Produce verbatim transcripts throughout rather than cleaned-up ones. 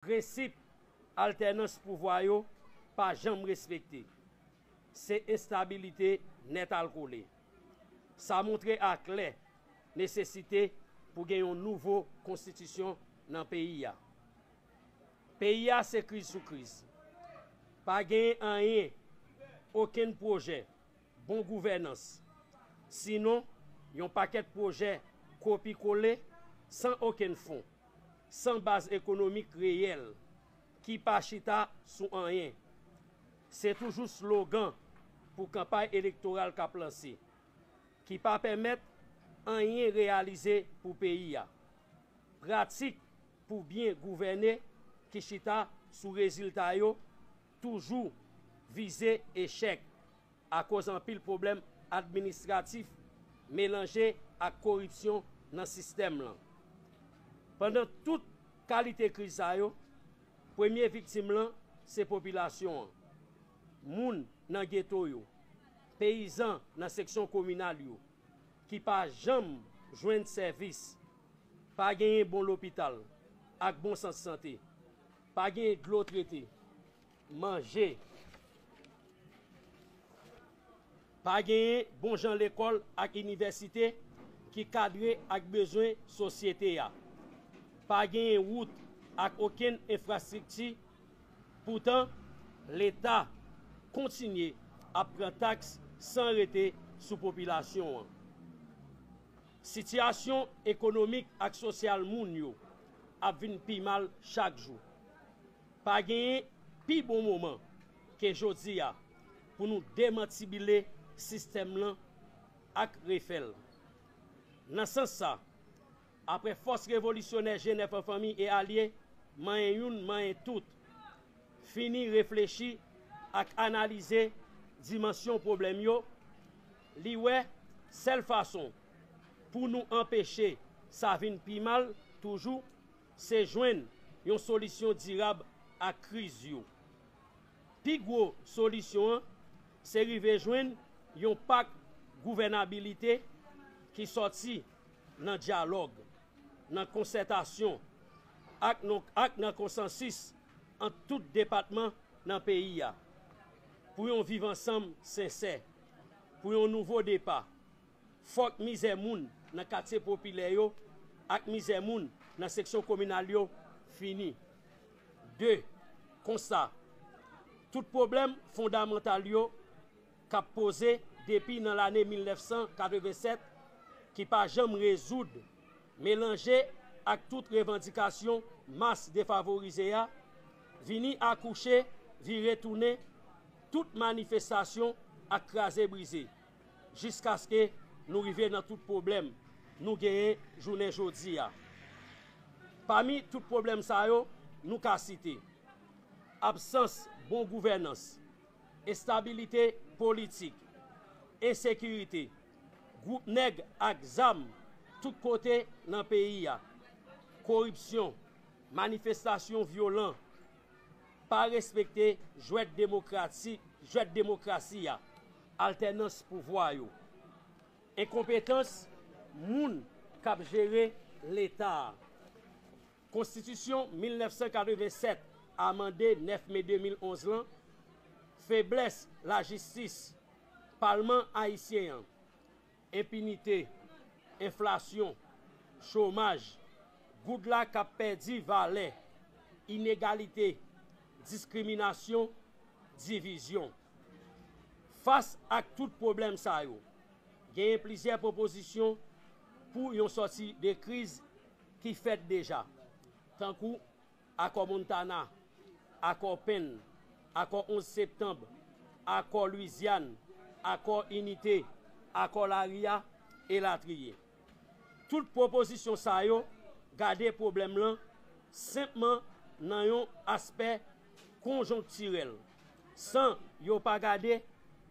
Prensip altènans pouvwa yo pa janm respekte. Se enstabilite nètalkole. Sa montre aklè nesesite pou gen yon nouvo konstitisyon nan peyi a. Peyi a se kriz sou kriz. Pa genyen anyen, okenn pwojè, bon gouvènans. Sinon, yon pakèt pwojè kopi kole san okenn fon, san baz ekonomik reyèl, ki pa chita sou anyen. Se toujou slogan pou kanpay elektoral k ap lanse, ki pa pèmèt anyen reyalize pou peyi a. Pratik pou byen gouvène ki chita sou rezilta yo toujou vize echèk akoz anpil pwoblèm administratif melanje ak koripsyon nan sistèm lan. Pandan tout kalite kriz sa yo, premye viktim lan se popilasyon an. Moun nan geto yo, peyizan nan seksyon kominal yo, ki pa janm jwenn sèvis, pa genyen bon lopital ak bon sant sante, pa genyen dlo trete, manje, pa genyen bon jan lekòl ak inivèsite ki kadre ak bezwen sosyete a, pa genyen wout ak okenn enfrastrikti. Poutan, Leta kontinye ap pran taks san rete sou popilasyon an. Sitiyasyon ekonomik ak sosyal moun yo ap vin pi mal chak jou. Pa genyen pi bon moman ke jodi a pou nou demantibile sistèm lan ak refè l. Nan sans sa, apre fòs revolisyonè G nèf an fanmi e alye, manyen youn, manyen tout, fini reflechi ak analize dimansyon pwoblèm yo, li wè sèl fason pou nou anpeche sa vin pi mal toujou, se jwenn yon solisyon dirab a kriz yo. Pi gwo solisyon an se rive jwenn yon pak gouvènabilite ki sòti nan dyalòg, nan konsètasyon ak non, ak nan konsansis ant tout depatman nan peyi a, pou yon viv ansanm sensè, pou yon nouvo depa. Fòk mizè moun nan katye popilè yo ak mizè moun nan seksyon kominal yo fini. De, konsa, tout pwoblèm fondamantal yo k ap poze depi nan lane mil nèf san katreven sèt ki pa janm rezoud, melanje ak tout revandikasyon mas defavorize a, vini akouche, vire tounen tout manifestasyon ak kraze brize, jiskaske nou rive nan tout pwoblèm nou genyen jounen jodi a. Pami tout pwoblèm sa yo, nou ka site absans bon gouvènans, enstabilite politik, ensekirite, gwoup nèg ak zam tout kote nan peyi a, koripsyon, manifestasyon vyolan, pa respekte jwèt demokrasi, jwèt demokrasi a, altènans pouvwa yo, enkonpetans moun k ap jere Leta a. Konstitisyon mil nèf san katreven sèt amande nèf me de mil onz lan, feblès lajistis, palman ayisyen an, enpinite, enflasyon, chomaj, goud la k ap pèdi valè, inegalite, diskriminasyon, divizyon. Fas ak tout pwoblèm sa yo, genyen plizyè pwopozisyon pou yon sòti de kriz ki fèt deja, tankou Akò Montana, Akò Penn, Akò onz Septanm, Akò Lwizyàn, Akò Inite, Akò Lari a, elatriye. Tout pwopozisyon sa yo gade pwoblèm lan senpman nan yon aspè konjonktirèl, san yo pa gade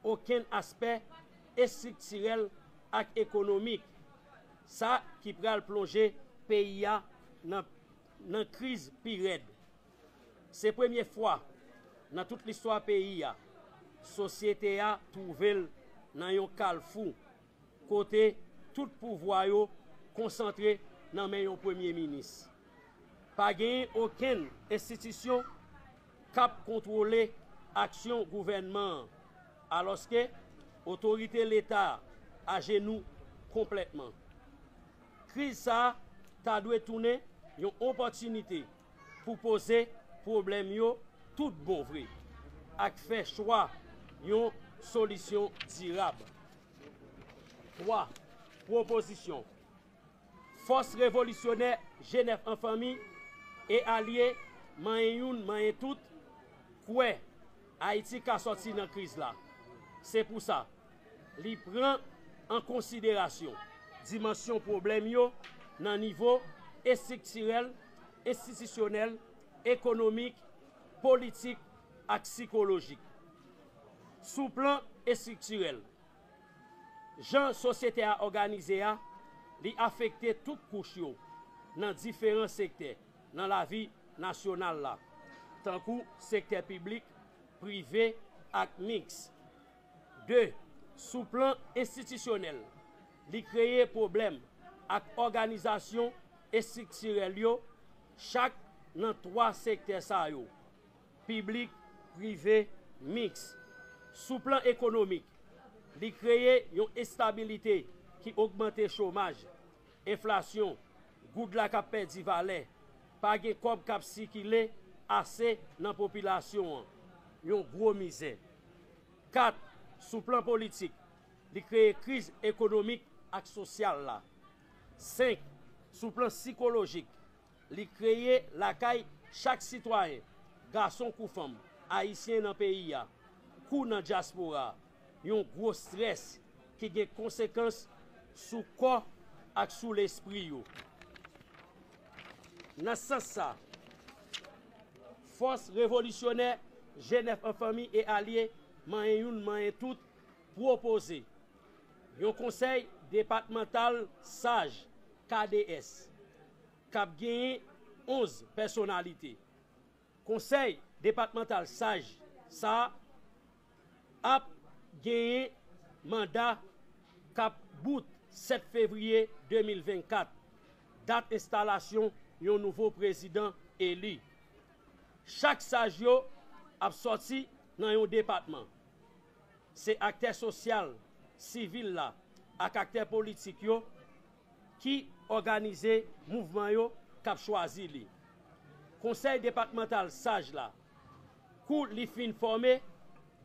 okenn aspè estriktirèl ak ekonomik, sa ki pral plonje peyi a nan, nan kriz pi rèd. Se premye fwa nan tout listwa peyi a, sosyete a twouve l nan yon kalfou kote tout pouvwa yo konsantre nan men yon premye minis. Pa genyen okenn enstitisyon k ap kontwole aksyon gouvènman an, alòske otorite Leta a ajenou konplètman. Kriz sa a ta dwe tounen yon opòtinite pou poze pwoblèm yo tout bon vre ak fè chwa yon solisyon dirab. Twa, pwopozisyon. Fòs revolisyonè G nèf an fanmi e alye, manyen youn, manyen tout, kwè Ayiti ka sòti nan kriz la. Se pou sa, li pran an konsiderasyon dimansyon pwoblèm yo nan nivo estriktirèl, enstitisyonèl, ekonomik, politik ak sikolojik. Sou plan estriktirèl, jan sosyete a òganize a, li afekte tout kouch yo nan diferan sektè nan lavi nasyonal la, tankou sektè piblik, prive ak miks. De, sou plan enstitisyonèl, li kreye pwoblèm ak òganizasyon estriktirèl yo, chak nan twa sektè sa yo, piblik, prive, miks. Sou plan ekonomik, li kreye yon estabilite ki ogmante chomaj, enflasyon, goud la k ap pèdi valè, pa gen kòb k ap sikile ase nan popilasyon an, yon gwo mizè. Kat, sou plan politik, li kreye kriz ekonomik ak sosyal la. Senk, sou plan sikolojik, li kreye lakay chak sitwayen, gason kou fanm, ayisyen nan peyi a, kou nan dyaspora, yon gwo estrès ki gen konsekans sou kò ak sou lespri yo. Nan sans sa, fòs revolisyonè G nèf an fanmi e alye, manyen youn, manyen tout, pwopoze yon konsèy depatmantal saj, K D S, k ap genyen onz pèsonalite. Konsèy depatmantal saj sa a ap genyen manda k ap bout sèt fevriye de mil vennkat, dat enstalasyon yon nouvo prezidan eli. Chak saj yo ap sòti nan yon depatman. Se aktè sosyal, sivil la ak aktè politik yo ki òganize mouvman yo k ap chwazi li. Konsèy depatmantal saj la, kou li fin fòme,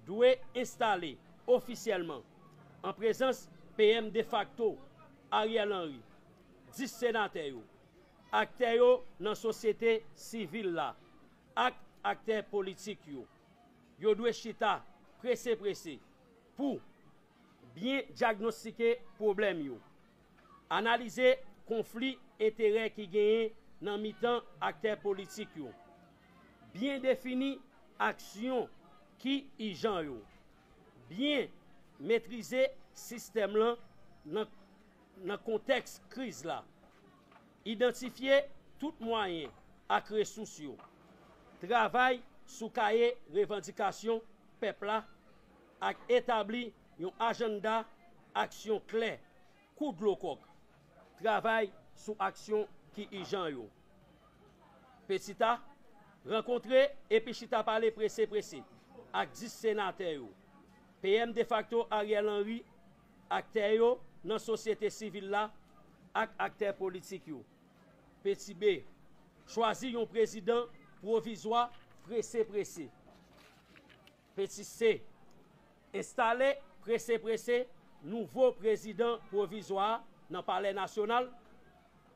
dwe enstale ofisyèlman, an prezans P M defakto Ariel Henry, dis senatè yo, aktè yo nan sosyete sivil la ak aktè politik yo. Yo dwe chita prese prese pou byen dyagnostike pwoblèm yo, analize konfli enterè ki genyen nan mitan aktè politik yo, byen defini aksyon ki ijan yo, byen metrize sistèm lan nan, nan kontèks kriz la, idantifye tout mwayen ak resous yo, travay sou kaye revandikasyon pèp la ak etabli yon ajannda aksyon klè kou dlo kòk, travay sou aksyon ki ijan yo. Peti a, rankontre epi chita pale prese prese ak dis senatè yo, P M defakto Ariel Henry, aktè yo nan sosyete sivil la ak aktè politik yo. Peti B, chwazi yon prezidan pwovizwa prese prese. Peti C, enstale prese prese nouvo prezidan pwovizwa a nan Palè Nasyonal,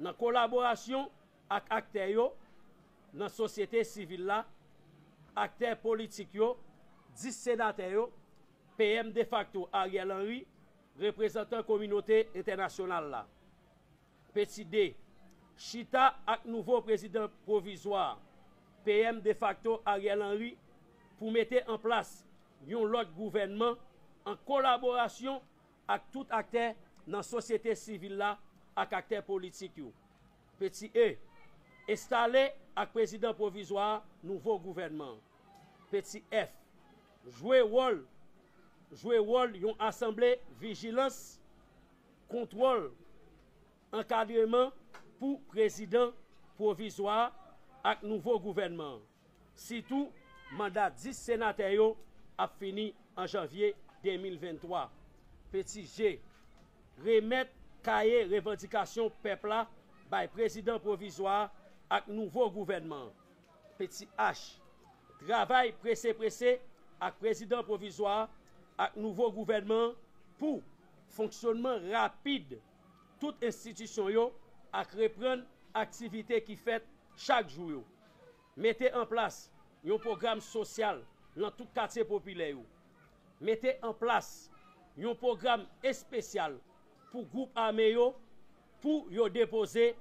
nan kolaborasyon ak aktè yo nan sosyete sivil la, aktè politik yo, dis senatè yo, P M defakto Ariel Henry, reprezantan kominote entènasyonal la. Peti D, chita ak nouvo prezidan pwovizwa, P M defakto Ariel Henry, pou mete an plas yon lòt gouvènman an kolaborasyon ak tout aktè nan sosyete sivil la ak aktè politik yo. Peti E, enstale ak prezidan pwovizwa a nouvo gouvènman an. Peti F, jwe wòl, jwe wòl yon asanble vijilans, kontwòl, ankadreman pou prezidan pwovizwa a ak nouvo gouvènman an. Sitou, manda dis senatè yo ap fini an janvye de mil venntwa. Peti G, remèt kaye revandikasyon pèp la bay prezidan pwovizwa a ak nouvo gouvènman an. Peti H, travay prese prese ak prezidan pwovizwa a ak nouvo gouvènman an pou fonksyònman rapid tout enstitisyon yo ak reprann aktivite ki fèt chak jou yo. Mete an plas yon pwogram sosyal nan tout katye popilè yo. Mete an plas yon pwogram espesyal pou gwoup ame yo pou yo depoze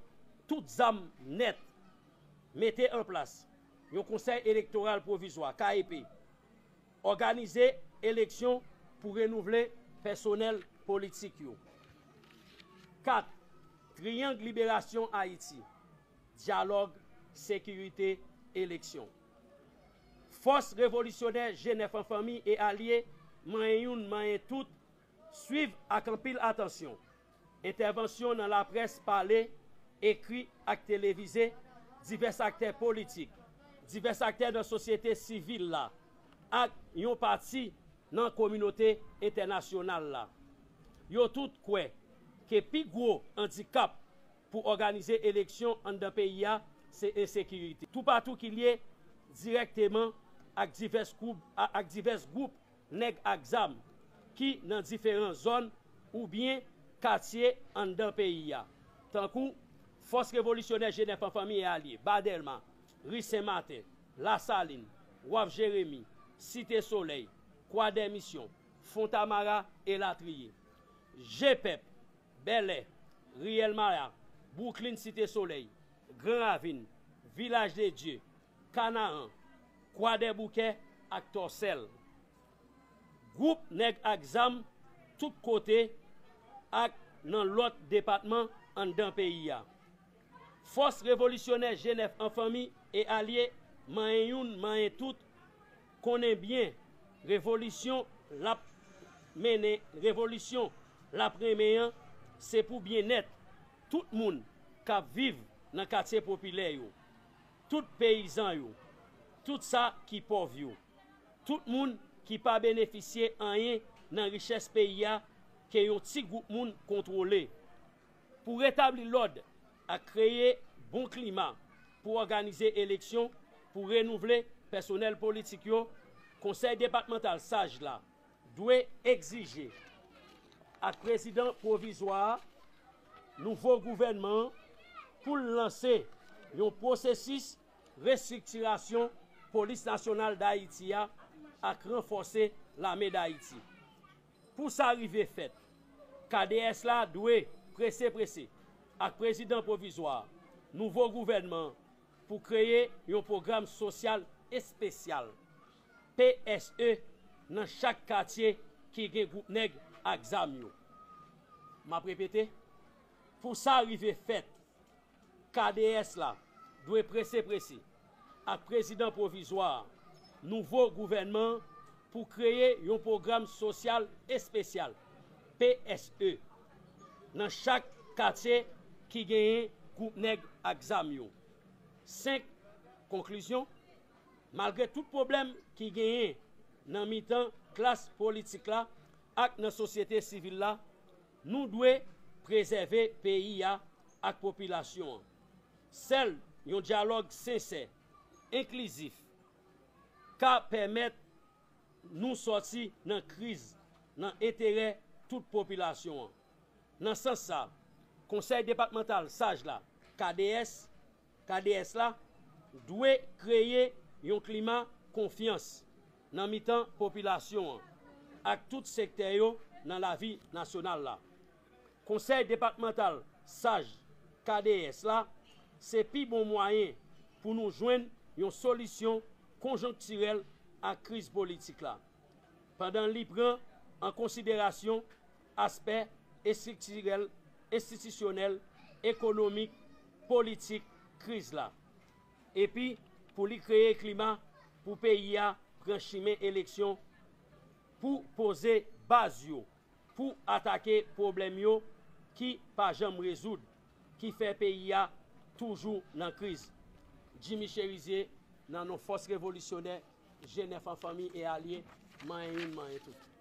tout zam nèt. Mete an plas yon konsèy elektoral pwovizwa, K E P. Òganize eleksyon pou renouvle pèsonèl politik yo. Kat, Triyang Liberasyon Ayiti, dyalòg, sekirite, eleksyon. Fòs revolisyonè G nèf an fanmi e alye, manyen youn, manyen tout, swiv ak anpil atansyon entèvansyon nan laprès pale, ekri ak televize, divès aktè politik, divès aktè nan sosyete sivil la, ak yon pati nan kominote entènasyonal la. Yo tout kwè ke pi gwo andikap pou òganize eleksyon anndan peyi a se ensekirite. Toupatou ki lye dirèkteman ak divès gwoup, ak divès gwoup nèg ak zam ki nan diferan zòn oubyen katye anndan peyi a, tankou Fòs Revolisyonè G nèf an fanmi e alye, Ba Dèlma, Ri Sen Maten, Lasalin, Waf Jeremi, Site Solèy, Kwa dè Misyon, Fontamara, elatriye. G pèp, Bèlè, Riyèl Maya, Bwouklin, Site Solèy, Gran Ravin, Vilaj de Dye, Kanaan, Kwadèboukè ak Tòsèl. Gwoup nèg ak zam tout kote ak nan lòt depatman anndan peyi a. Fòs revolisyonè G nèf an fanmi e alye, manyen youn, manyen tout, konnen byen revolisyon l ap mennen, revolisyon l ap renmen an, se pou byennèt tout moun k ap viv nan katye popilè yo, tout peyizan yo, tout sa ki pòv yo, tout moun ki pa benefisye anyen nan richès peyi a ke yon ti gwoup moun kontwole. Pou retabli lòd ak kreye bon klima pou òganize eleksyon pou renouvle pèsonèl politik yo, Konsèy Depatmantal Saj la dwe egzije ak prezidan pwovizwa a, nouvo gouvènman an, pou l lanse yon pwosesis restriktirasyon Polis Nasyonal Dayiti a ak ranfòse Lame Dayiti. Pou sa rive fèt, K D S la dwe prese prese ak prezidan pwovizwa a, nouvo gouvènman an, pou kreye yon pwogram sosyal espesyal, P S E, nan chak katye ki gen gwoup nèg ak zam yo. M ap repete, pou sa rive fèt, K D S la dwe prese prese ak prezidan pwovizwa a, nouvo gouvènman an, pou kreye yon pwogram sosyal espesyal, P S E, nan chak katye ki genyen gwoup nèg ak zam yo. Senk, konklizyon, malgre tout pwoblèm ki genyen nan mitan klas politik la ak nan sosyete sivil la, nou dwe prezève peyi a ak popilasyon an. Sèl yon dyalòg sensè, enklizif, ka pèmèt nou sòti nan kriz nan enterè tout popilasyon an. Nan sans sa, Konsèy Depatmantal Saj la, K D S, K D S la, dwe kreye yon klima konfyans nan mitan popilasyon an ak tout sektè yo nan lavi nasyonal la. Konsèy Depatmantal Saj, K D S la, se pi bon mwayen pou nou jwenn yon solisyon konjonktirèl a kriz politik la, pandan li pran an konsiderasyon aspè estriktirèl, enstitisyonèl, ekonomik, politik kriz la, epi pou li kreye klima pou peyi a pran chimen eleksyon pou poze baz yo pou atake pwoblèm yo ki pa janm rezoud, ki fè peyi a toujou nan kriz. Jimmy Chérizier, nan non fòs revolisyonè, G nèf an fanmi e alye, manyen youn, manyen tout.